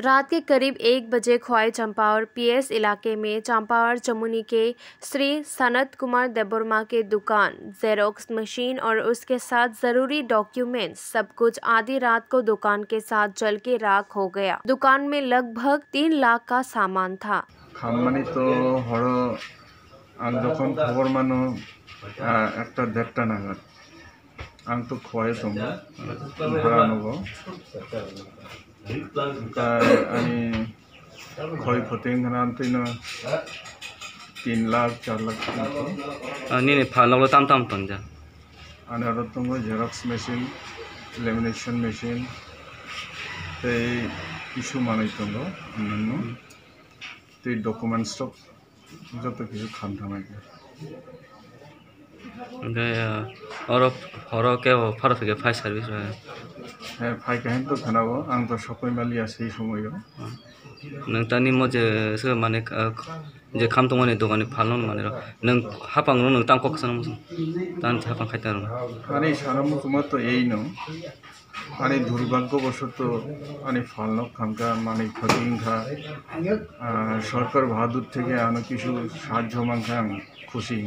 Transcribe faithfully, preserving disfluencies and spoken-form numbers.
रात के करीब एक बजे खोवाई चंपावत पीएस इलाके में चंपावत चमुनी के श्री सनत कुमार देबवर्मा के दुकान, जेरोक्स मशीन और उसके साथ जरूरी डॉक्यूमेंट्स, सब कुछ आधी रात को दुकान के साथ जल के राख हो गया। दुकान में लगभग तीन लाख का सामान था। Khammani to horo ang jokhon khobor mano, ah, ekta derta nagar. Ang to khowai tongo, bhara nogo. Hwnkhe ani khoi khoti wngkha na amtwino tin lakh, char lakh wngkha. Ah, nini phalno tam tam tonjak? Ani aro tongo xerox machine, lamination machine, tei kisu manwi tongo, onyanno. Tei documents rok joto kisu khamthangnaikha. Hwnkhe, ah, oro horo kebo pharo thwikhe fire service rok? He, phaikha hinwi to khwnao, ang to sokoi maliya sei somoio. Nwng tani mo je se mane, ah, je kham tongmani dogan ni phalno mane rok. Nwng hapang rok nwng tang kok sana muchung. Tang hapang khai tang rok. Ani sana muchungma to eino. Ani durbhagyo bosoto ani phalno khamkha, mani khoti wngkha. Ah, sorkar bahadur theke ano kisu sahajjo mankha, ang khusi.